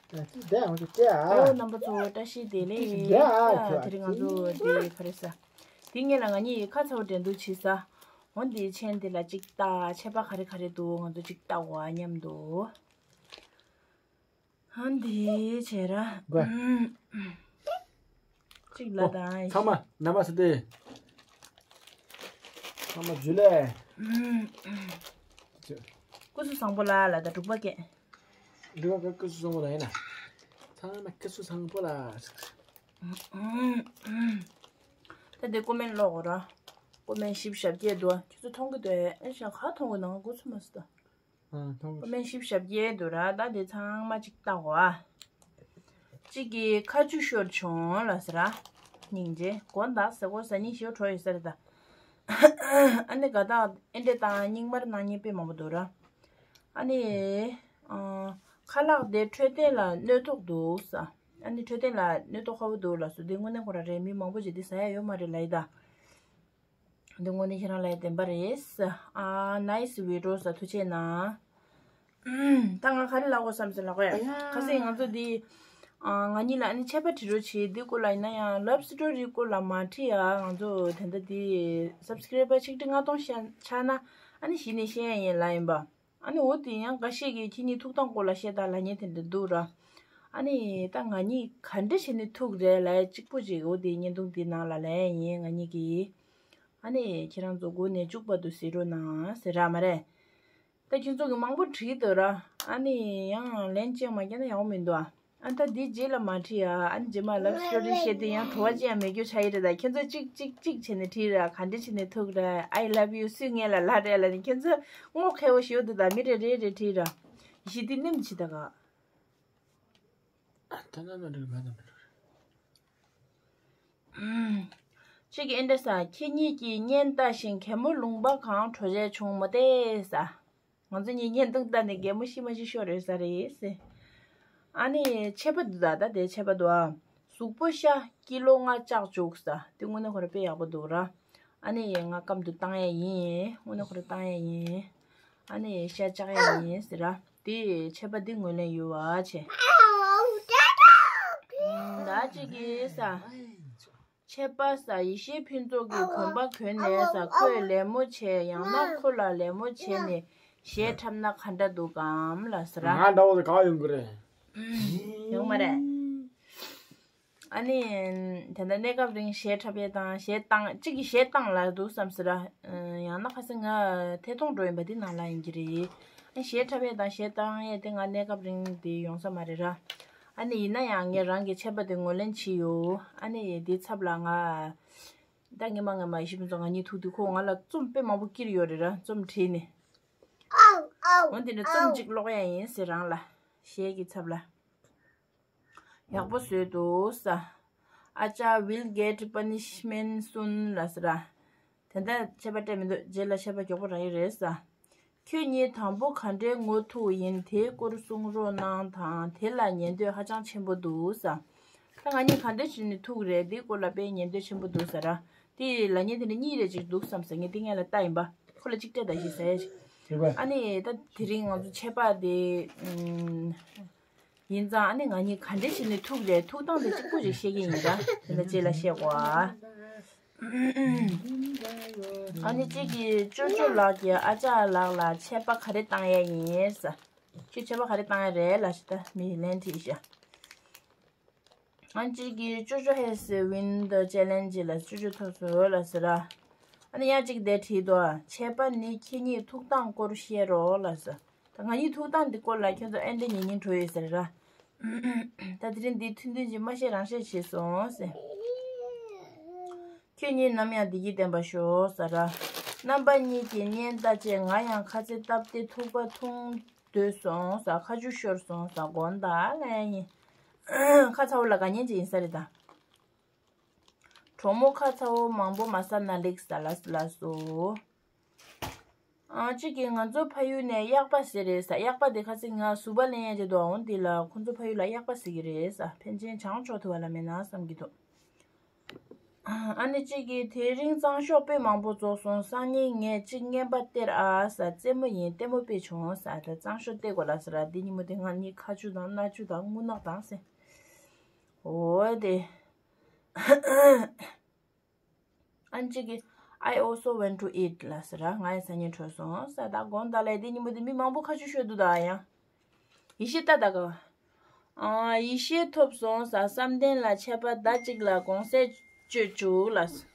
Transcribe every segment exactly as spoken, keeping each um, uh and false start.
ཅིག་བསྡད་ཨང་ཅིག་བལྟས་ཨ། ཨོ་རྣམ་པ་ཚོ་བཀྲ་ཤིས་བདེ་ལེགས། ཅིག་བསྡད་ཨ། ཨ་ཁྱོད་དེ་རིང་ང་ཚོ་དེ་ག་རེ་ཟ། དེ་སྔོན་ལ་ང་གཉིས་ཁ་ཚ་བོ་འགྲན་བསྡུར་བྱེད་ས། འོ་འདི་མཆན་དེ་ལ་ཅིག་ལྟ། ཆད་པ་ག་རེ་ག་རེ་འདུག་ང་ཚོ་ཅིག་ལྟ་བ་མཉམ་དུ། ཧ་འདི་བྱས་ར། དགོས། ཅིག་ལ་དང་། ཚང་མ་ནམ་མ་སི་ཏེ། ཚང་མ་འཇུ་ལེ། སྐུ་གཟུགས་བཟང་པོ་ལ་ལ་དང་འབྲུག་པ་སྐད། འབྲུག་པ་སྐད་སྐུ་གཟུགས་བཟང་པོ་ལ་ཡིན་ན། ཚང་མ་སྐུ་གཟུགས་བཟང་པོ་ལ། ད་འདི་ཀོ་མེན་ཀློག་ར། ཀོ་མེན་བཞི་བཅུ་ཞེ་བརྒྱད་འདུག་ཁྱོད་ཚོ་མཐོང་གི་འདུག་ཨེ་ཤ་ག་མཐོང་གི་འདུག་ང་མགོ་ཚོས་མ་སོང་ད། ཨ་མཐོང་གི། ཀོ་མེན་བཞི་བཅུ་ཞེ་བརྒྱད་འདུག་ར། ད་འདི་ཚང་མ་ཅིག་ལྟ་གོ་ཨ། གཅིག་གིས་ཁ་ཆུ་ཤོར་བྱུང་ལ་ཟེར་ར། སྙིང་རྗེ། མགོ་འདག་ཟེར་གོ་ཟ་སྙིང་ཞེ་པོ་བྲོ་ཡོད་ས་རེད་ད། ཨ་ནི་དགའ་རྟགས་ཨེ་འདྲས་དང་སྙིང་དམར་གནང་མཁན་དཔེ་མང་པོ་འདུག་ར། ཨ་ནི། ཨ། ཁ་ལག་དེ་འཕྲོད་བསྟེན་ལ་གནོད་ཐོག་འདུག་ས། ཨ་ནི་འཕྲོད་བསྟེན་ལ་གནོད་ཐོག་ཁ་པོ་འདུག་ལ་སོ། འདི་དངོས་གནས་ཁོ་རང་རེད། མི་མང་པོ་ཅིག་འདི་ཟ་ཡ་ཡོད་མ་རེད་ལབ་ཡི་ད། འདི་དངོས་གནས་ཁྱེད་རང་ལབ་ཡ་བདེན་པ་རེད། ཨ་ནའི་སི་བི་ཌི་ཡོ་ཟ། ཐུགས་རྗེ་གནང་། ད་ང་ག་རེ་ལབ་དགོས་བསམ་ཟེར་ལབ་གོ་ཡ། ཨ་ཡ། ཁ་སང་ང་ཚོ་འདི། ཨ། ང་གཉིས་ལ་ཨ་ནི་ཆད་པ་དྲི་རོགས་བྱེད། འདི་སྐོར་ལ་ཡིན་ན་ཡང་ལབ་སི་ཊོ་རི་སྐོར་ལ་མ་དྲིས་ཡ། ང་ཚོ་དེ་འདྲ་འདི་སབ་སི་ཀ་རའི་བར་ཆིག་ཁྲི་ལྔ་སྟོང་ཤ་ཆགས་ན་ཨ་ནི་གཞི་ནས་བཤད་ཡ་ཡིན་ལབ་ཡིན་པ། ཨ་ནི་འོ་དེ་ཡང་འགའ་ཤས་ཀྱིས་ཁྱེད་གཉིས་ཐུགས་དམ་སྐོར་ལ་བཤད་དང་ལབ་མཁན་དེ་འདྲ་འདུག་ར། ཨ་ནི་ད་ང་གཉིས་ག་འདྲ་བྱས་ནས་ཐུག་རེད་ལབ་ཡ་གཅིག་པོ་ཅིག་འོ་དེ་བརྙན་ཐུང་འདི་ནང་ལ་ལབ་ཡ་ཡིན་ང་གཉིས་ཀྱིས། ཨ་ནི་ཁྱེད་རང་ཚོ་མགོ་ནས་མཇུག་བར་དུ་གཟིགས་རོགས་གནང་ཟེར་ར་མ་རེད། ད་ཁྱེད་ཚོ་གི་མང་པོ་བྲིས་འདུག་ར། ཨ་ནི་ཡང་ལན་ཅི་ཡང་མ་བརྒྱབ་ན་ཡག་པོ་མི་འདུག་ཨ། ཨ་ད་འདི་རྗེས་ལ་མ་བྲིས་ཨ། ཨ་ནི་རྗེས་མ་ལབ་སི་ཊོ་རི་བཤད་དུས་ཡང་བྲོ་བ་ཅི་ཡང་མེད་རྒྱུ་ཆགས་ཡི་རེད་ད། ཁྱེད་ཚོ་གཅིག་གཅིག་གཅིག་བྱས་ནས་བྲིས་ར། ག་འདྲ་བྱས་ནས་ཐུག་ར། I love you། སུས་ངས་ལ་ལབ་རེད་ལབ་ནས་ཁྱེད་ཚོ་ངོ་མཁས་པོ་ཞིག་འདུག་ད། མི་རེ་རེ་རེ་བྲིས་ར། ཞི་བདེ་ནེམ་ཆི་ད་ག་ད་ན་མ་འགྲིག་མ་ད་མ་འགྲིག་གཅིག་གིས་ཨེ་འདྲ་ཟེར། ཁྱེད་གཉིས་ཀྱིས་བརྙན་ལྟ་བཞིན་གད་མོ་ལུང་པ་གང་བྲོ་བྱས་བྱུང་མོ་སྟེ་ཟེར། ང་ཚོ་གཉིས་བརྙན་ཐུང་ལྟ་ནས་གད་མོ་ཤི་མ་ཤི་ཤོར་ཡོད་ས་རེད་ཟེར། ཨ་ནི་ཆད་པ་འདུག་ད། ད་དེ་ཆད་པ་འདུག་ཨ། གཟུགས་པོ་ཤ་ཀི་ལོ་ལྔ་བཅག་བཅུག་ཟེར། དེ་དངོས་གནས་ཁོ་རང་དཔེ་ཡག་པོ་འདུག་ར། ཨ་ནི་ང་སྐམ་དུ་བཏང་ཡས་ཡིན། དངོས་གནས་ཁོ་རང་བཏང་ཡས་ཡིན། ཨ་ནི་ཤ་བཅག་ཡས་ཡིན་ཟེར་ར། དེ་ཆད་པ་འདི་ངོས་ལེན་ཡོད་བ་བྱས། ད་གཅིག་གིས་ཟེར། ཆད་པ་ཟེར། ཡེ་ཤེས་ཕུན་ཚོགས་ཀྱིས་གོན་པ་གོན་ནས་ཟེར། ཁོས་ལད་མོ་བྱས། ཡང་ན་ཁོ་ལ་ལད་མོ་བྱས་ནས་གཞས་འཁྲབ་ན་ག་འདྲ་འདུག་གམ་ལ་ཟེར། ང་འདྲ་བོ་དེ་ག་ཡོང་གི་རེད། ཡོང་མ་རེད། ཨ་ནི། དེ་འདྲ་གནས་སྐབས་རིང་གཞས་འཁྲབ་ཡས་དང་གཞས་བཏང་། གཅིག་གིས་གཞས་བཏང་ལབ་འདུག་བསམ་ཟེར། ཡང་ན་ཁ་སང་ང་ཐད་གཏོང་འགྲོ་ཡིན་པ་འདི་ནང་ལ་ཡིན་གྱི་རེད། ཨ་གཞས་འཁྲབ་ཡས་དང་གཞས་བཏང་ཡས་དེ་ང་གནས་སྐབས་རིང་དེ་ཡོང་ས་མ་རེད་ར། ཨ་ནི་ཡིན་ན་ཡང་ངས་རང་གི་ཆད་པ་དེ་ངོས་ལེན་བྱས་ཡོད། ཨ་ནི་དེའི་ཚབ་ལ་ང་། ད་ངས་མ་ངས་མ་ཡེ་ཤེས་ཕུན་ཚོགས་ང་གཉིས་ཐུག་དུས་ཁོ་ང་ལ་རྩོམ་དཔེ་མང་པོ་བསྐྱུར་ཡོད་རེད་ར། རྩོམ་བྲིས་ནས། འོན་ཏེ་ནི་རྩོམ་གཅིག་ཀློག་ཡ་ཡིན་ཟེར་རང་ལ། གཞས་ཀྱི་ཚབ་ལ། ཡག་པོ་བཟོས་འདུག་ས། ཨ་ཅག་will get punishment soon ལ་ཟེར་ར། དེ་འདྲ་ཆད་པ་སྤྲད་མི་འདུག་རྗེས་ལ་ཆད་པ་མགྱོགས་པོ་རག་གི་རེད་ས། ཁྱོད་གཉིས་དང་པོ་ག་འདྲའི་ངོ་ཐུག་ཡིན་དེའི་སྐོར་གསུང་རོགས་གནང་དང་། དེ་ལ་ཉན་འདོད་ཧ་ཅང་ཆེན་པོ་འདུག་ས། ད་ང་གཉིས་ག་འདྲ་བྱས་ནས་ཐུག་རེད། དེའི་སྐོར་ལ་དཔེ་ཉན་འདོད་ཆེན་པོ་འདུག་ས་ར། དེ་ལ་ཉན་དེ་འདྲ་གཉིས་རེ་ཅིག་འདུག་བསམ་ས། ངས་དེ་ངས་ལ་ལྟ་ཡིན་པ། ཁོ་ལ་གཅིག་སྤྲད་ད་ཞིག་ཟ་ཡ་ཞིག་རེད་པ། ཨ་ནི་ད་དེ་རིང་ང་ཚོ་ཆད་པ་དེ། ཨུམ། ཡིན་ཙང་ཨ་ནི་ང་གཉིས་ག་འདྲ་བྱས་ནས་ཐུག་རེད། ཐུག་སྟངས་དེ་གཅིག་པོ་ཞིག་བཤད་ཀྱི་ཡིན་ད། དེ་འདྲ་རྗེས་ལ་བཤད་གོ་ཨ། ཨ་ནི་གཅིག་གིས་ཅོ་ཅོ་ལགས་ཀྱིས་ཨ་ཅག་ལགས་ལ་ཆད་པ་ག་རེ་བཏང་ཡས་ཡིན་ས། ཁྱོད་ཆད་པ་ག་རེ་བཏང་ཡས་རེད་ལབ་ཞིག་ད་མི་ལན་དྲིས་ཤག་ཨ་ནི་གཅིག་གིས་ཅོ་ཅོ་has win the challenge ལ་ཅོ་ཅོ་ཐོབ་སོང་ལ་ཟེར་ར། ཨ་ནི་ཡང་གཅིག་དེ་བྲིས་འདུག་ཆད་པ་ནི་ཁྱེད་གཉིས་ཐུག་སྟངས་སྐོར་བཤད་རོགས་ལ་ཟེར། ད་ང་གཉིས་ཐུག་སྟངས་འདི་སྐོར་ལ་ཁྱོད་ཚོ་ཨེ་འདྲ་ཉན་ཉན་བྲོ་ཡོད་ཟེར་ར། ད་དེ་རིང་འདི་ཐུང་ཐུང་ཅིག་མ་བཤད་རང་བཤད་བྱས་སོང་ཟེར། ཁྱོད་གཉིས་ནམ་ཡང་བདེ་སྐྱིད་ལྡན་པ་ཤོག་ཟེར་ར། རྣམ་པ་གཉིས་ཀྱིས་བརྙན་ལྟ་བྱས། ང་ཡང་ཁ་ཚིག་བཏབ་སྟེ་ཐུག་པ་འཐུང་འདོད་སོང་ཟེར། ཁ་ཆུ་ཤོར་སོང་ཟེར། དགོངས་དག་ལ་ཡ་ཡིན། ཁ་ཚ་བོ་ལ་དགའ་ཉེན་ཅིག་ཡིན་ས་རེད་ད། གྲོགས་མོ་ཁ་ཚ་བོ་མང་པོ་མ་ཟ་ན་ལེགས་ཟེར་ལ་ལ་སོ། ཨ་གཅིག་གིས་ང་ཚོ་ཕ་ཡུལ་ནས་གཡག་པ་ཟེར་རེད་ཟེར། གཡག་པ་དེ་ཁ་སང་ང་ཟུར་པ་ལེན་ཡ་ཅིག་འདུག་འོ་འདི་ལ་ཁོ་ཚོ་ཕ་ཡུལ་ལ་གཡག་པ་ཟེར་གི་རེད་ཟེར། ཕན་ཆད་བྱང་ཕྱོགས་ཐུབ་པ་ལ་མེད་ན་བསམ་གྱི་འདུག་ཨ་ནི་གཅིག་གིས་དེ་རིང་གཙང་ཤོག་དཔེ་མང་པོ་རྫོགས་སོང་། སང་ཉིན་ངས་གཅིག་རྔན་པ་སྟེར་ཨ་ཟེར། རྩེད་མོ་ཡིན། ལྟད་མོ་དཔེ་བྱུང་ཟེར། ད་གཙང་ཤོག་སྟེར་དགོས་ལ་ཟེར། འདི་ཉིན་མོ་དེ་ང་གཉིས་ཁ་ཆུ་དང་སྣ་ཆུ་དང་རྔུལ་ནག་དང་ཟེར། འོ་དེ། ཨ་ནི་གཅིག་གིས I also went to eat ལ་ཟེར། ང་ཡང་ཟ་སྙིང་བྲོ་སོང་ཟེར། ད་དགོངས་དག་ལས། འདི་ཉིན་མོ་དེ་མི་མང་པོ་ཁ་ཆུ་ཤོར་འདུག་ད་ཡང་། ཡེ་ཤེས་ལྟ་ད་ག་ཨ། ཡེ་ཤེས་ཐོབ་སོང་ཟེར། བསམ་གཏན་ལ་ཆད་པ་ཟླ་གཅིག་ལ་དགོང་ཟས་སྤྱོད་བཅུག་ལ་ཟེར།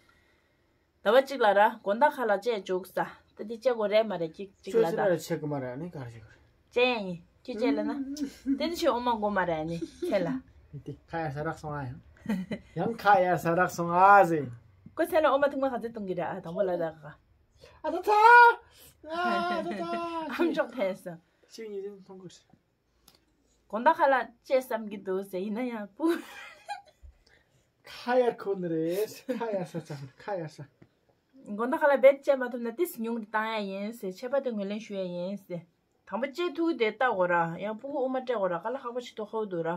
ཟླ་བ་གཅིག་ལ་ར་དགོང་དག་ཁ་ལག་བཅད་བཅུག་ཟེར། ད་འདི་བཅད་དགོས་རེད་མ་རེད། གཅིག་གཅིག་ལ་ད། ཆོས་ཟེར་ན་ཆད་དགོས་མ་རེད། ཨ་ནི་ག་རེ་བྱེད་དགོས་རེད། བཅད་ཡ་ཡིན། ཁྱོད་བཅད་ལ་ན། དེ་ནི་ཆོས་འོ་མ་དགོས་མ་རེད། ཨ་ནི་ཁྱེད་ལ། དེ་ཁ་ཡ་ས་རག་སོང་ཨ་ཡང་། ཡང་ཁ་ཡ་ས་རག་སོང་ཨ་ཟེར། ཁོ་ཚེ་ལ་འོ་མ་ཐུང་མ་ག་ཚོད་གཏོང་གི་རེད། ཨ། དང་པོ་ལ་ད་ག་ཨ་ད་ཚ། ཨ་ད་ཚ། ཨམ་ཅོག་འཐེན་སོང་། ཤིག་ཉིན་རིང་མཐོང་གི་རེད། དགོང་དག་ཁ་ལག་བཅད་བསམ་གྱི་འདུག་ཟེར། ཡིན་ན་ཡང་སྤུ། ཁ་ཡར་ཁོ་ནི་རེད། ཁ་ཡར་ས་ཚ། ཁ་ཡར་ས། དགོང་དག་ཁ་ལག་རྦད་བཅད་མ་ཐུབ་ན་ཏིས་ཉུང་རུ་བཏང་ཡ་ཡིན་ཟེར། ཆད་པ་དེ་ངོས་ལེན་ཞུ་ཡ་ཡིན་ཟེར། དང་པོ་བཅད་ཐུབ་ཀྱི་དེ་ལྟ་དགོས་ར། ཡང་སྤུ་གུ་དབུ་མ་སྤྲད་དགོས་ར། དཀའ་ལས་ཁག་པོ་ཞིག་ཏུ་ཧོ་འདུག་ར།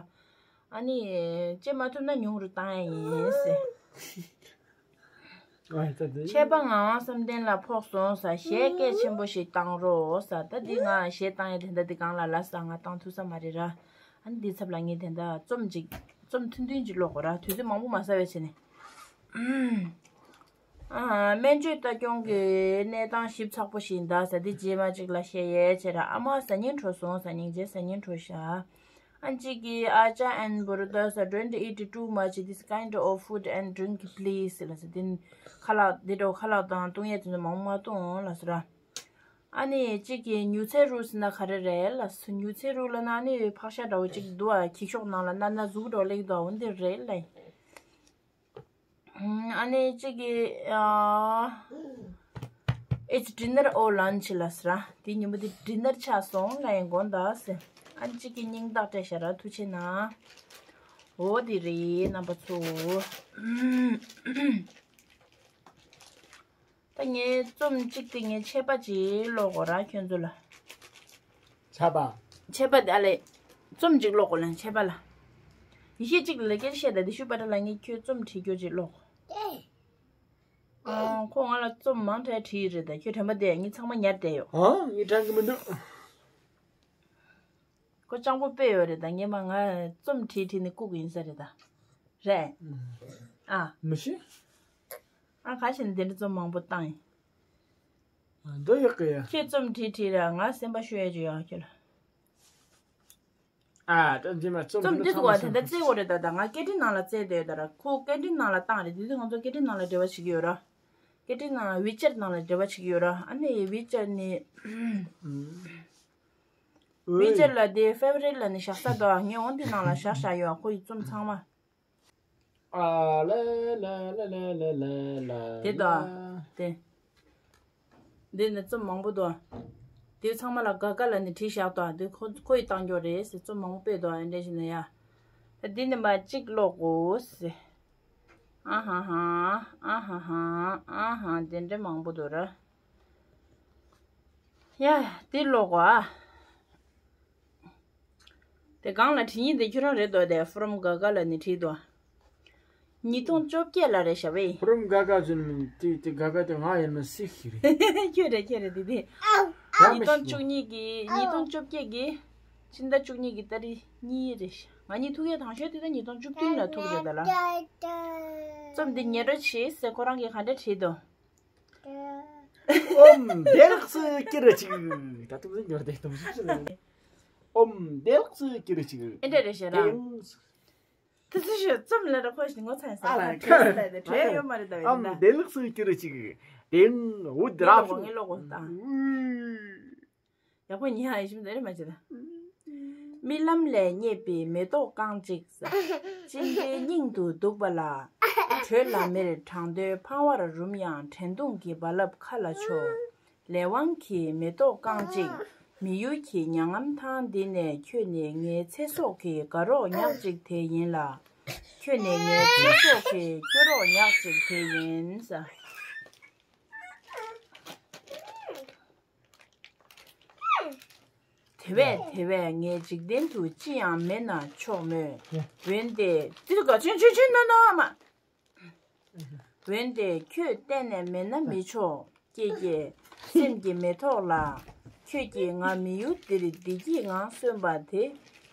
ཨ་ནི་བཅད་མ་ཐུབ་ན་ཉུང་རུ་བཏང་ཡ་ཡིན་ཟེར། ཨ་ད་དེ། ཆད་པ་ངག་དབང་བསམ་གཏན་ལ་ཕོག་སོང་ཟེར། གཞས་སྐད་ཆེན་པོ་ཞིག་བཏང་རོགས་ཟེར། ད་འདི་ང་གཞས་བཏང་ཡ་དེ་འདྲ་འདི་གང་ལ་ལ་ཟེར། ང་བཏང་ཐུབ་ས་མ་རེད་ར། ཨ་ནི་འདི་ཚབ་ལ་ངས་དེ་འདྲ་རྩོམ་ཅིག་རྩོམ་ཐུང་ཐུང་ཅིག་ཀློག་དགོས་ར། དུས་ཚོད་མང་པོ་མ་ཟ་བའི་ཆ་ནས། ཨ། སྨན་བཅོས་ལྟ་སྐྱོང་གི་གནས་སྟངས་ཞིབ་ཚགས་པོ་ཞིག་གདའ་ས་དེ་རྗེས་མ་གཅིག་ལ་བཤད་ཡས་བྱས་ར། ཨ་མ་ཟ་སྙིང་བྲོ་སོང་ཟེར། སྙིང་རྗེ་ཟ་སྙིང་བྲོ་ཤག་ཨ་གཅིག་གིས། Acha and brother, don't eat too much this kind of food and drink, please ལ་ཟེར། དེ་ཁ་ལག་འདི་འདྲ་ཁ་ལག་དང་བཏུང་ཡས་དེ་ཚོ་མང་པོ་མ་བཏུང་ལ་ཟེར་ར། ཨ་ནི་གཅིག་གིས། ཉུ་ཚེ་རུ་ཟེར་ན་ག་རེ་རེད་ལ་ཟེར། ཉུ་ཚེ་རུ་ལ་ན་ནི་ཕག་ཤ་འདྲ་བོ་གཅིག་འདུག་ཨ། འཁྱིལ་ཤོག་ནང་ལ་སྣ་སྣ་གཟུགས་འདྲ་བོ་སླེབས་འདུག་ཨ། འོ་འདི་རེད་ལ། ཨ་ནི་གཅིག་གིས། ཨ། It's dinner or lunch ལ་ཟེར་ར། དེ་ཉིན་མོ་དེ་ཌི་ནར་ཆགས་སོང་ལ་ཡིན་དགོངས་དག་ཟེར། ཨ་ནི་གཅིག་གིས་སྙིང་ཐག་སྤྲད་ཤག་ར། ཐུགས་རྗེ་གནང་། འོ་དེ་རེད་རྣམ་པ་ཚོ། ད་ངས་རྩོམ་གཅིག་དེ་ངས་ཆད་པ་ཅིག་ཀློག་དགོས་ར་ཁྱོད་ཚོ་ལ། ཆད་པ། ཆད་པ་དེ་ཨ་ལས། རྩོམ་གཅིག་ཀློག་དགོས་ལ་ཆད་པ་ལ། ཡེ་ཤེས་གཅིག་ལ་སྐད་ཆ་བཤད་ད། དེ་ཤུ་པ་ཏྲ་ལ་ངས་ཁྱོད་རྩོམ་བྲིས་རྒྱུ་ཅིག་ཀློག་ཨང་། ཁོ་ང་ལ་རྩོམ་མང་དྲགས་བྲིས་རེད་ད། ཁྱོད་དྲན་པ་དེ་ངས་ཚང་མ་ཉར་བསྡད་ཡོད། ཨང་། ངས་དྲན་གི་མི་འདུག་ཁོ་སྤྱང་པོ་དཔེ་ཡོད་རེད་ད། ངས་མ་ང་རྩོམ་བྲིས་བྲིས་ནས་བཀུག་གི་ཡིན་ས་རེད་ད། རེད། ཨ། མི་ཤེས། ཨ་ག་ཞིག་ནས་དེ་འདྲ་རྩོམ་མང་པོ་བཏང་ཡིན། འདི་ཡག་གི་ཡ། ཁྱེད་རྩོམ་བྲིས་བྲིས་ར་ང་སེམས་པ་ཤོད་ཡ་ཅིག་ཡོད་ཁྱོད་ལ། ཨ་ད་འདི་མ་རྩོམ་རྩོམ་འདི་འདི་ཚོ་ཚང་མ་བ་དེ་འདྲ་བཙལ་དགོས་རེད་ད། ད་ང་སྐད་འཕྲིན་ནང་ལ་བཙལ་བསྡད་ཡོད་ད་ར། ཁོ་སྐད་འཕྲིན་ནང་ལ་བཏང་རེད། དེ་དུས་ང་ཚོ་སྐད་འཕྲིན་ནང་ལ་འབྲེལ་བ་བྱེད་ཀྱི་ཡོད་ར། སྐད་འཕྲིན་ནང་ལ་ཝི་ཅེཊ་ནང་ལ་འབྲེལ་བ་བྱེད་ཀྱི་ཡོད་ར། ཨ་ནི་ཝི་ཅེཊ་ནི། ཝི་ཅེཊ་ལ་དེ་ཕེ་ཝ་རིཊ་ལ་ནི་བཞག་ས་ད། ངས་འོ་འདི་ནང་ལ་བཞག་བཞག་ཡོད། ཁོ་ཡི་རྩོམ་ཚང་མ། ཨ་ལ་ལ་ལ་ལ་ལ་ལ་ལ། དེ་དང་། དེ། འདི་ནི་རྩོམ་མང་པོ་འདུག་དེ་ཚང་མ་ལ་ག་ག་ལ་ནི་བྲིས་བཞག་དང་། དེ་ཁོ་ཁོ་ཡི་བཏང་རྒྱུ་རེད་ཟེར། རྩོམ་མང་པོ་སྤེལ་འདུག་ཨ་འདྲ་ཞིག་ན་ཡ། ད་འདི་ནི་མ་གཅིག་ཀློག་དགོས་ཟེར། ཨ་ཧ་ཧ། ཨ་ཧ་ཧ། ཨ་ཧ། དེ་འདྲ་མང་པོ་འདུག་ར། ཡ། འདི་ཀློག་གོ་ཨ། དེ་སྒང་ལ་བྲིས་ཡིན་དེ་ཁྱོད་རང་རེད་དོ། དེ་ཕོ་རོམ་ག་ག་ལ་ནི་བྲིས་དོ། ཉིས་སྟོང་བཅོ་བརྒྱད་ལ་རེད་ཤག་བས། ཕོ་རོམ་ག་ག་ཟེར་ནི་དེ་དེ་ག་ག་དེ་ང་ཡིན་ན་སི་ཞིག་རེད། ཁྱོད་རེད་ཁྱོད་རེད་དེ་དེ། ད་ཉིས་སྟོང་བཅུ་གཉིས་ཀྱི་ཉིས་སྟོང་བཅོ་བརྒྱད་ཀྱི་ཕྱི་ཟླ་བཅུ་གཉིས་ཀྱི་ཏ་རིག་གཉིས་རེད་ཤག་ང་གཉིས་ཐུག་ཡས་དང་ཤོས་དེ་ད་ཉིས་སྟོང་བཅུ་བདུན་ལ་ཐུག་རེད་ད་ལ། རྩོམ་འདི་ཉེ་རོ་ཆེ་ཟེར་ཁོ་རང་གིས་ག་འདྲ་བྲིས་དོ། ཨོམ་བདེ་ལགས་སུ་ཀྱི་རུ་ཅིག་ད་དུང་ཟིན་ཡོད་དེ་དུང་ཟིན་ཅི་ལ། ཨོམ་བདེ་ལགས་སུ་ཀྱི་རུ་ཅིག་ཨེ་འདྲ་རེད་ཤག་ར། དེ་ཡང་། དེ་ཚོ་ཞིག་རྩོམ་ལ་ར་ཁོ་ཞིག་ངོ་ཚ་ཡིན་ས་ཨ་ལ་ཁ་ཁ་ཁ་ཁ་ཁ་བྲལ་ཡོད་མ་རེད་ད། ཨོམ་བདེ་ལགས་སུ་ཀྱི་རུ་ཅིག་དེ་ཡང་འུ་དྲ་ངས་ལོག་ངས་ལོག་གོ་ད། ཡག་པོ་ཉིད་ཧ་ཡེ་ཤིམ་དེ་རེད་མ་བྱེད་ད། རྨི་ལམ་ལས་རྙེད་པའི་མེ་ཏོག་རྐང་གཅིག་ཟེར། ཅི་འདྲའི་སྙིང་དུ་སྡུག་པ་ལ། དྲོད་ལ་མེར་གྲང་དོའི་ཕང་བར་རུམ་ཡང་དྲན་གདུང་གི་རྦ་རླབས་མཁའ་ལ་འཕྱོ། ལས་དབང་གིས་མེ་ཏོག་རྐང་གཅིག་མི་ཡུལ་གྱི་མྱ་ངམ་ཐང་འདི་ནས་ཁྱོད་ནི་ངའི་ཚེ་སྲོག་གི་དགའ་རོགས་ཉག་གཅིག་དེ་ཡིན་ལ། ཁྱོད་ནི་ངའི་ཚེ་སྲོག་གི་སྐྱོ་རོགས་ཉག་གཅིག་དེ་ཡིན་ཟེར། དེ་བས་དེ་བས་ངའི་འཇིག་རྟེན་དུ་ཅི་ཡང་མེད་ན་ཆོག་མོད། འོན་ཏེ་འདི་ག་ཆུན་ཆུན་ཆུན་ན་ན་མ། འོན་ཏེ་ཁྱོད་གཏན་ནས་མེད་ན་མི་ཆོག་ཀྱེ་ཀྱེ། སེམས་ཀྱི་མེ་ཏོག་ལགས། ཁྱོད་ཀྱིས་ང་མི་ཡུལ་འདིར་བདེ་སྐྱིད་ངང་གསོན་པ་དེ།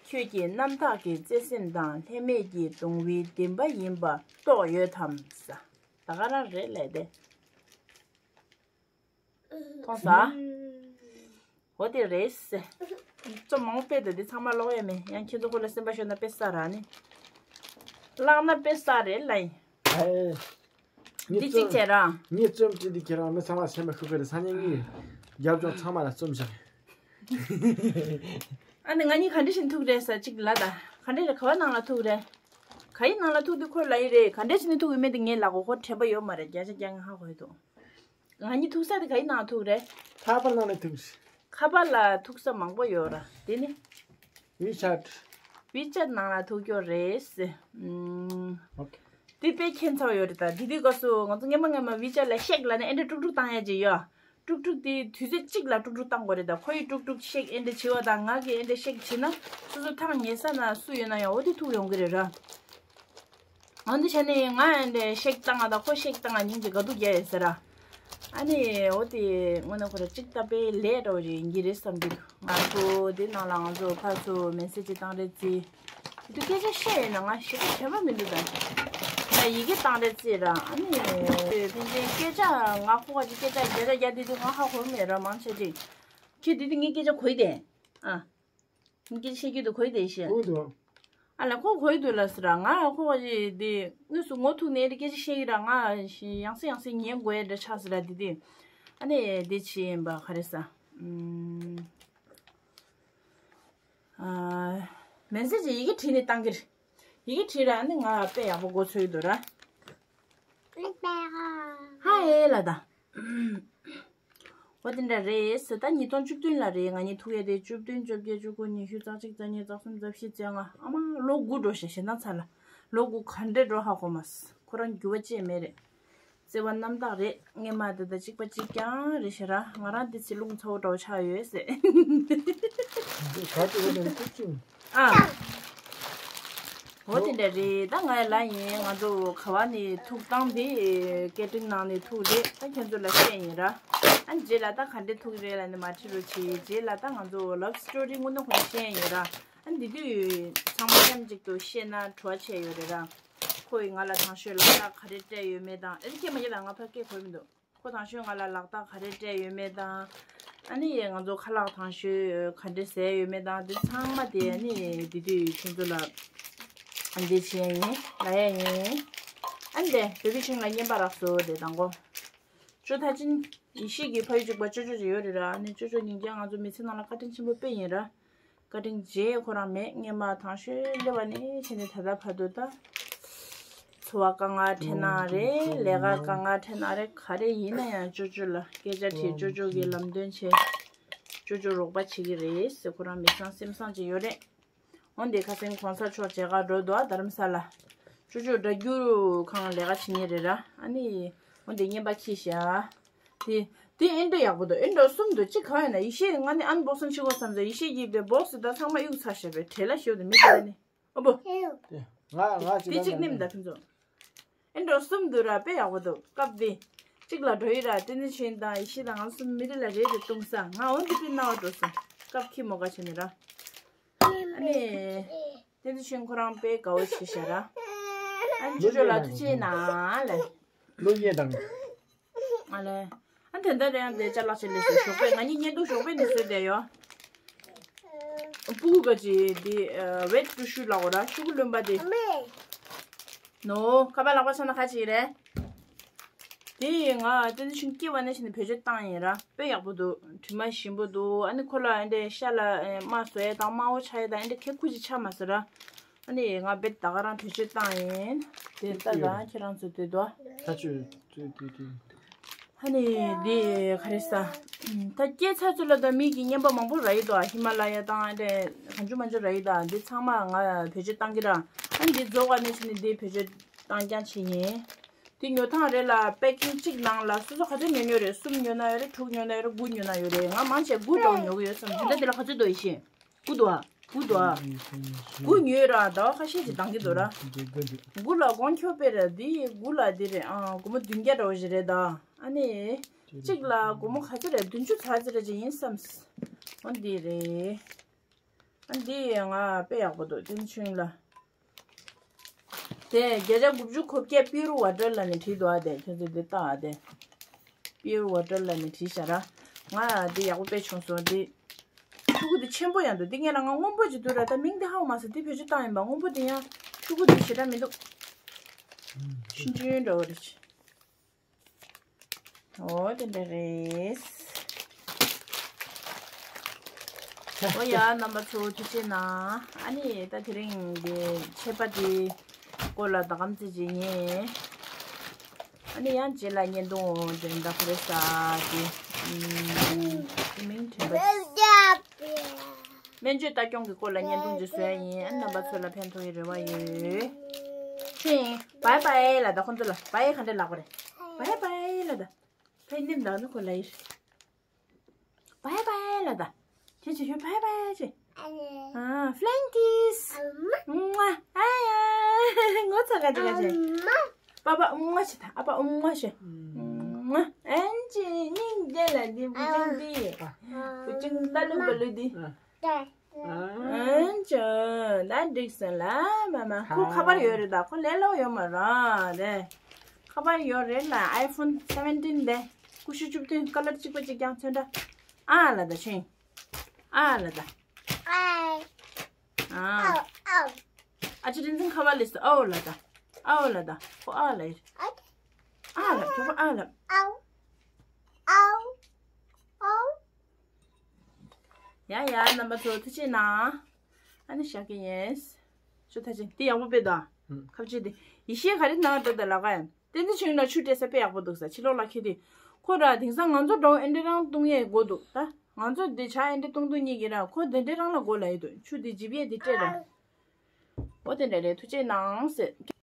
ཁྱོད་ཀྱི་རྣམ་དག་གི་བརྩེ་སེམས་དང་ལྷད་མེད་ཀྱི་གདུང་བའི་བདེན་པ་ཡིན་པ་རྟོགས་ཡོད་དམ་ཟེར། ད་ག་རང་རེད་ལས་དེ། མཐོང་ས། འོ་དེ་རེད། རྩོམ་མང་པོ་སྤེལ་འདུག་འདི་ཚང་མ་ཀློག་ཡ་མེད། ཡང་ཁྱེད་ཚོ་ཁོ་ལ་སེམས་པ་ཤོར་ན་དཔེ་ས་ར་ནི། བཀླགས་ན་དཔེ་ས་རེད་ལ་ཡིན། ཨེ། འདི་གཅིག་བྱས་ར། ངས་རྩོམ་བྲིས་འདི་ཁྱེད་རང་མི་ཚང་མ་སེམས་པ་ཤོར་གི་རེད། སང་ཉིན་ངས་རྒྱབ་ལྗོངས་ཚང་མ་ལ་རྩོམ་བཞག་ཨ་ནི་ང་གཉིས་ག་འདྲ་ཞིག་ཐུག་རེད་ས་གཅིག་ལ་ད། ག་འདྲ་རེད། ག་བ་ནང་ལ་ཐུག་རེད། ག་ཡི་ནང་ལ་ཐུག་དུས་ཁོ་ལ་ཡི་རེད། ག་འདྲ་ཞིག་ནས་ཐུག་ཡོད་མེད་དེ་ངས་ལ་གོ་ཁོ་དྲན་པ་ཡོད་མ་རེད། བརྒྱ་ཆ་བརྒྱ་ངས་ཧ་གོ་ཡི་འདུག་ང་གཉིས་ཐུག་ས་དེ་ག་ཡི་ནང་ཐུག་རེད། ཁ་པར་ནང་ནས་ཐུག་ཁ་པར་ལ་ཐུག་ས་མང་པོ་ཡོད་ར། དེ་ནི། ཝི་ཆད། ཝི་ཆད་ནང་ལ་ཐུག་ཀྱོག་རེད། ཨུམ། ཨོ་ཁེ། དེ་དཔེ་ཁྱད་མཚར་ཡོད་རེད་ད། དེ་དུས་སྐབས་སུ་ང་ཚོ་སྔན་མ་སྔན་མ་ཝི་ཆད་ལ་ཤེག་ལ་ནི་ཨེ་འདྲ་དཀྲུག་དཀྲུག་བཏང་ཡ་ཅིག་ཡོད། དཀྲུག་དཀྲུག་དེ་དུས་ཚོད་གཅིག་ལ་དཀྲུག་དཀྲུག་བཏང་དགོས་རེད་ད། ཁོ་ཡི་དཀྲུག་དཀྲུག་ཤེག་ཨེ་འདྲ་བྱེད་པ་དང་ང་གི་ཨེ་འདྲ་ཤེག་བྱེད་ན་སོ་སོ་ཐག་ཉེ་ས་ན་སུ་ཡོད་ན་ཡང་འོ་དེ་ཐུག་ཡོང་གི་རེད་ར། འོན་ཏེ་བྱས་ནས་ང་ཨེ་འདྲ་ཤེག་བཏང་ང་དང་ཁོ་ཤེག་བཏང་ང་སྙིང་རྗེ་དགའ་སྡུག་རྒྱག་ཡོད་ཟེར་ར། ཨ་ནི་འོ་དེ་དངོས་གནས་ཁོ་ར་གཅིག་ལྟ་བུའི་ལས་འདྲ་བོ་ཞིག་ཡིན་གྱི་རེད་བསམ་གྱི་འདུག་ང་ཚོ་འདི་ནང་ལ་ང་ཚོ་ཕར་ཚུར་མེ་སེ་ཇི་བཏང་རེད་ཅི། དེ་དུས་སྐད་ཆ་བཤད་ཡོད་ན་ང་ཞེ་དྲག་དྲན་པ་མི་འདུག་ད། ང་ཡི་གེ་བཏང་རེད་ཅི་ར། ཨ་ནི་ཕན་ཆད་སྐད་ཆ་ང་ཁོ་ག་ཅིག་སྐད་ཆ་བརྒྱ་ཆ་བརྒྱ་དེ་དུས་ང་ཧ་གོ་མེད་ར། མང་ཆེ་ཅིག་ཁྱེད་དེ་དུས་ངའི་སྐད་ཆ་གོ་ཡི་དེ། ཨ། ངའི་སྐད་ཆ་བཤད་རྒྱུ་དུ་གོ་ཡི་དེ་ཤེས། གོ་འདུག་ཨ་ལ་ཁོ་གོ་ཡི་འདུག་ལ་ཟེར་ར། ང་ཁོ་ག་ཅིག་དེ་དངོས་སུ་ངོ་ཐུག་ནས་དེ་སྐད་ཆ་བཤད་ཡི་ར། ང་ཡང་སེ་ཡང་སེ་ཉན་དགོས་ཡ་འདྲ་ཆགས་ཟེར་ར། དེ་དུས་ཨ་ནི་དེ་ཆི་ཡིན་པ་ག་རེ་ཟ། ཨུམ། ཨ། མེ་སེ་ཇི་ཡི་གེ་བྲིས་ནས་བཏང་གི་རེད། ཡི་གེ་བྲིས་ར་ཨ་ནི་ང་དཔེ་ཡག་པོ་མགོ་ཚོས་འདུག་ར། ཧ་ཨེ་ལ་ད། འོ་དེ་འདྲ་རེད་ཟེར། ད་ཉིས་སྟོང་བཅུ་བདུན་ལ་རེད། ང་གཉིས་ཐུག་ཡས་དེ་བཅུ་བདུན་བཅོ་བརྒྱད་བཅུ་དགུ་ཉི་ཤུ་རྩ་གཅིག་རྩ་གཉིས་རྩ་གསུམ་རྩ་བཞི་རྩ་ལྔ། ཨ་མ་ལོ་དགུ་འགྲོ་ཤག་ཞེ་སྡང་ཚ་ལ། ལོ་དགུ་ག་འདྲས་འགྲོ་ཧ་གོ་མ་སོང་། ཁོ་རང་འགྱུར་བ་ཅི་ཡང་མེད་རེད། བརྩེ་བ་རྣམ་དག་རེད། སྔན་མ་དེ་དང་གཅིག་པ་གཅིག་རྐྱང་རེད་ཤག་ར། ང་རང་དེ་ཚེ་རླུང་ཚ་བོ་འདྲ་བོ་ཆགས་ཡོད་ཟེར། འདི་ག་དུས་ཡོད་ནས་ཐུག་ཅིང་། ཨ། འོ་དེ་འདྲ་རེད། ད་ང་ཡ་ལ་ཡིན། ང་ཚོ་ག་བ་ནས་ཐུག་སྟངས་དེ་ཀེ་ཊི་རིང་ནང་ནས་ཐུག་རེད། ད་ཁྱོད་ཚོ་ལ་བཤད་ཡིན་ར། ཨ་རྗེས་ལ་ད་ག་འདྲས་ཐུག་རེད་ལ་ནི་མ་དྲི་རོགས་བྱེད། རྗེས་ལ་ད་ང་ཚོ་ལབ་སི་ཊོ་རི་དངོས་གནས་ཁོ་ན་བཤད་ཡིན་ར། ཨ་འདི་དུས་ཚང་མ་མཉམ་གཅིག་ཏུ་བཤད་ན་བྲོ་བ་ཆེ་ཡོད་རེད་ར། ཁོ་ཡིས་ང་ལ་དང་ཤོས་ལ་ད་ག་རེ་སྤྲད་ཡོད་མེད་དང་། ཨེ་ཁྱེད་མ་ཡིན་ལ་ང་ཕ་སྐད་གོ་མི་འདུག་ཁོ་དང་ཤོས་ང་ལ་ལག་རྟགས་ག་རེ་སྤྲད་ཡོད་མེད་དང་། ཨ་ནི་ང་ཚོ་ཁ་ལག་དང་ཤོས་ག་འདྲས་ཟས་ཡོད་མེད་དང་། འདི་ཚང་མ་དེ་ཨ་ནི་དེ་དུས་ཁྱེད་ཚོ་ལ་འདི་བྱས་ཡིན་ལ་ཡ་ཡིན། ཨ་ནི་དེ་བེ་བི་ཤིང་ལ་བསྙེན་པ་རག་སོ་དེ་དང་གོ། ཅོ་ཐ་ཅིན་ཡེ་ཤེས་ཀྱི་ཕ་ཡུལ་གཅིག་པ་ཅོ་ཅོ་ཅིག་ཡོད་རེད་ར། ཨ་ནི་ཅོ་ཅོ་སྙིང་རྗེ། ང་ཚོ་མི་ཚེ་ནང་ལ་བཀའ་དྲིན་ཆེན་པོ་དཔེ་ཡིན་ར། བཀའ་དྲིན་རྗེས་ཁོ་རང་མེད། སྔན་མ་དང་ཤོས་སླེབས་པ་ནས་བྱས་ནས་ད་ལྟ་བར་དུ་ད། འཚོ་བ་དཀའ་ངལ་འཕྲད་ན་རེད། ལས་ཀ་དཀའ་ངལ་འཕྲད་ན་རེད། ག་རེ་ཡིན་ན་ཡང་ཅོ་ཅོ་ལ་སྐད་ཆ་དྲིས། ཅོ་ཅོ་གིས་ལམ་སྟོན་བྱས། ཅོ་ཅོ་རོགས་པ་བྱེད་ཀྱི་རེད་ཟེར། ཁོ་རང་མི་བཟང་སེམས་བཟང་ཅིག་ཡོད་རེད། འོན་ཏེ་ཁ་སང་གོང་ས་མཆོག་མཇལ་ཁ་འགྲོ་འདུག་ཨ། རྡ་རམ་ས་ལ། ཅོ་ཅོ་སྒྲ་སྒྱུར་ཁང་ལས་ཀ་བྱེད་མཁན་རེད་ར། ཨ་ནི་འོན་ཏེ་བརྙན་པར་འཁྱེར་ཤག་དེ་དེ་ཨེ་འདྲ་ཡག་པོ་འདུག་ཨེ་འདྲ་གསུམ་འདུག་གཅིག་གང་ཡིན་ན་ཡེ་ཤེས་ང་ནི་ཨན་བོག་སིང་བྱེད་དགོས་བསམ་ཚེ། ཡེ་ཤེས་ཀྱིས་དེ་བོག་སི་ད་ཚང་མ་གཡུག་ཚར་ཤག་པས། བྲེལ་ལ་ཞེ་པོ་འདུག་མི་དེ་ནི་ཨོ་བོ། དེ་ང་ང་ཅི་དེ་གཅིག་ནེམ་ད་ཕན་ཚུན། ཨེ་འགྲོ་གསུམ་འདུག་ར། དཔེ་ཡག་པོ་འདུག་སྐབས་འདི། གཅིག་ལ་འགྲོ་ཡི་ར། བསྟན་འཛིན་ཆོས་དབྱིངས་དང་ཡེ་ཤེས་དང་ང་གསུམ་མི་རི་ལ་རེད་དེ་བཏུང་ས། ང་འོ་འདི་དཔེ་སྣང་བ་འགྲོ་སོང་། སྐབས་ཁྱི་མོ་དགའ་བྱས་ནས་ར། ཨ་ནི། བསྟན་འཛིན་ཆོས་དབྱིངས་ཁོ་རང་དཔེ་དགའ་བོ་བྱས་ཤག་ར། ཨ་ནི་ཅོ་ཅོ་ལ་ཐུགས་རྗེ་གནང་ལེ། ལོ་རྒྱུས་དང་། ཨ་ལེ། ཨ་དེ་འདྲ་རེད། ཡང་དེ་ཅ་ལག་ཆེ་ལས་སུ་ཞོགས་པས་ང་གཉིས་བརྙན་ཐུང་ཞོགས་པས་ནས་བཟོས་བསྡད་ཡོད། སྤུ་གུ་ག་ཅི་འདི་ཝེད་ཀྲུ་ཤུ་ལ་འོ་ར་ཤུ་གུ་རློན་པ་དེ། ནོ་ཁ་པར་ལག་པ་ཆགས་ན་ཁ་ཅིག་རེད། དེ་ཡིས་ང་བསྟན་འཛིན་ཆོས་དབྱིངས་སྐྱེ་བ་ནས་བྱས་ནས་བེད་སྤྱོད་བཏང་ཡིན་ར། དཔེ་ཡག་པོ་འདུག་དྲི་མ་ཞིམ་པོ་འདུག་ཨ་ནི་ཁོ་ལ་ཨ་འདྲས་ཤ་ལ་རྨ་བཟོ་ཡས་དང་དམར་པོ་ཆགས་ཡས་དང་ཨ་འདྲས་ཁེ་ཁུ་ཅིག་ཆགས་མ་སོང་ར། ཨ་ནི་ང་རྦད་ད་ག་རང་བེད་སྤྱོད་བཏང་ཡིན། དེ་ལྟ་ལ་ཁྱེད་རང་ཚོ་དེ་དོ། ད་ཆུ་ཆུ་དེ་དེ། ཨ་ནི་འདི་ག་རེ་ཟ། ད་སྐྱེས་ཚར་ཚོད་ལ་ད་མི་གི་བརྙན་པ་མང་པོ་རག་ཡི་དོ། ཧི་མ་ལ་ཡ་དང་ཨ་འདྲས་གང་བྱུང་མང་བྱུང་རག་ཡི་དོ། འདི་ཚང་མ་ང་བེད་སྤྱོད་བཏང་གི་ར། ཨ་ནི་འདི་རྫོགས་པ་ནས་བྱས་ནས་འདི་བེད་སྤྱོད་བཏང་རྐྱང་བྱེད་ཡིན། དེ་ཉོ་ཐང་རེད་ལ་པེ་ཀིང་གཅིག་ནང་ལ་སོ་སོ་ག་ཚོད་ཉོ་ཉོ་རེད། གསུམ་ཉོ་ན་ཡོད་རེད། དྲུག་ཉོ་ན་ཡོད་རེད། དགུ་ཉོ་ན་ཡོད་རེད། ང་མང་ཆེ་དགུ་འདྲ་བོ་ཉོ་གི་ཡོད་བསམ། དེ་འདྲ་དེ་ལ་ག་ཚོད་འདུག་ཡེ་ཤེས། དགུ་འདུག་ཨ། དགུ་འདུག་ཨ། དགུ་ཉོས་ར་ཟླ་བ་ཁ་ཤས་ཅིག་འདང་གི་འདུག་ར། དགུ་ལ་གོང་ཁྱོད་པས་ར་འདི་དགུ་ལ་འདི་རེད་ཨ། སྒོར་མོ་བདུན་བརྒྱ་འདྲ་བོ་ཞིག་རེད་ད། ཨ་ནི་གཅིག་ལ་སྒོར་མོ་ག་ཚོད་རེད། བདུན་ཅུ་ཙམ་ཙམ་རེད་ཅིག་ཡིན་བསམས། འོ་འདི་རེད། ཨ་འདི་ང་དཔེ་ཡག་པོ་འདུག་ཏན་ཆུང་ལ། དེ་བརྒྱ་ཆ་དགུ་བཅུ་གོ་བརྒྱད་པིའུར་ཝ་ཊར་ལབ་ནས་བྲིས་འདུག་ཨ། དེ་ཁྱོད་ཚོས་འདི་ལྟ་ཨ། དེ་པིའུར་ཝ་ཊར་ལབ་ནས་བྲིས་བཞག་ར། ང་འདི་ཡག་པོ་དཔེ་བྱུང་སོང་། འདི་ཕྲུ་གུ་འདི་ཆེན་པོ་ཡང་འདུག་འདི་ངས་ལ་ང་སྔོན་པོ་ཅིག་འདུག་ར། ད་མིང་འདི་ཧ་གོ་མ་སོང་། འདི་བེད་སྤྱོད་བཏང་ཡིན་པ། སྔོན་པོ་འདི་ཡང་ཕྲུ་གུ་འདི་ཞེ་དྲག་མི་འདུག་ཆུང་ཆུང་འདྲ་བོ་རེད། འོ་དེ་འདྲ་རེད། འོ་ཡ་རྣམ་པ་ཚོ་ཐུགས་རྗེ་གནང་། ཨ་ནི་ད་དེ་རིང་འདི་ཆད་པ་འདི་སྐོར་ལ་ད་གམ་ཙི་ཅི་ཉེ། ཨ་ནི་ཡང་རྗེས་ལ་བརྙན་ཐུང་འདི་འདྲ་ཁོ་རེ་ས་དེ་དེ་མིང་དྲན་པ། སྨན་བཅོས་ལྟ་སྐྱོང་གི་སྐོར་ལ་བརྙན་ཐུང་ཅིག་བཟོ་ཡ་ཡིན། ཨ་རྣམ་པ་ཚོ་ལ་ཕན་ཐོགས་ཡི་རེ་བ་ཡོད། ཕྱིན། བའི་བའི་ལ་ད་ཁོང་ཚོ་ལ་བའི་ག་འདྲ་ལབ་དགོས་རེད། བའི་བའི་ལ་ད། ཕའི་ནེམ་ད་ནི་ཁོ་ལ་ཡིར། བའི་བའི་ལ་ད། ཁྱེད་ཀྱི་ཁྱོད་བའི་བའི་ཅེ། ཨ་ཧྥ་ལན་ཀིས། ཨ་ཡ། ངོ་ཚ་ག་ཅི་ག་ཅི། པ་པ་ཨུ་མ་ཆེ་ད། ཨ་པ་ཨུ་མ་ཆེ། ཨན་ཅི་སྙིང་རྗེ་ལ་འདི་བུ་ཆུང་འདི། བུ་ཆུང་ཏ་ལུ་བ་ལུ་འདི། ཨན་ཅི་ད་འགྲིག་སོང་ལ་མ་མ། ཁོ་ཁ་པར་ཡོད་རེད་ད། ཁོ་ལས་སླ་པོ་ཡོད་མ་རེད་དེ། ཁ་པར་ཡོད་རེད་ལ། ཨའི་ཕོན་སེ་བེན་ཊིན་དེ། ཀུ་ཤུ་བཅུ་བདུན་ཀ་ལར་གཅིག་པ་གཅིག་རྐྱང་ཚོན་ཁྲ། ཨ་ལ་ད་ཆུང་། ཨ་ལ་ད། ཨ། ཨ་ཅེ་རིན་ཆེན་ཁ་པར་ལས་སོ། ཨའོ་ལ་ད། ཨའོ་ལ་ད། ཁོ་ཨ་ལ་ཡིར། ཨ་ལ་ཁྱོད་ཁོ་ཨ་ལ། ཡ་ཡ་རྣམ་པ་ཚོ་ཐུགས་རྗེ་གནང་། ཨ་ནི་བཞག་གི་ཡིན། ཞུ་ཐ་ཆེན་འདི་ཡག་པོ་དཔེ་དང་། ཁ་བྱེད་འདི་ཡེ་ཤེས་ག་རེ་ནང་འགྲོ་ད་ལ་ག་ཡ། ཏན་ཏན་ཆུང་ལ་ཆུ་སྤྲད་ས་དཔེ་ཡག་པོ་འདུག་ས། ཕྱི་ལོགས་ལ་ཁྱེར་དུས། ཁོ་ར་དེང་སང་ང་ཚོ་འགྲོ་ཨེ་འདྲ་རང་བཏུང་ཡས་དགོས་འདུག་ད་ང་ཚོ་འདི་ཇ་ཨེ་འདྲ་བཏུང་འདུག་གཉིས་ཀྱི་ར། ཁོ་དེ་འདྲ་རང་ལ་དགོས་ལ་ཡོད་འདུག་ཆུ་འདི་ཇི་བྱས་འདི་སྤྲད་ར། འོ་དེ་འདྲ་རེད། ཐུགས་རྗེ་གནང་ཟེར།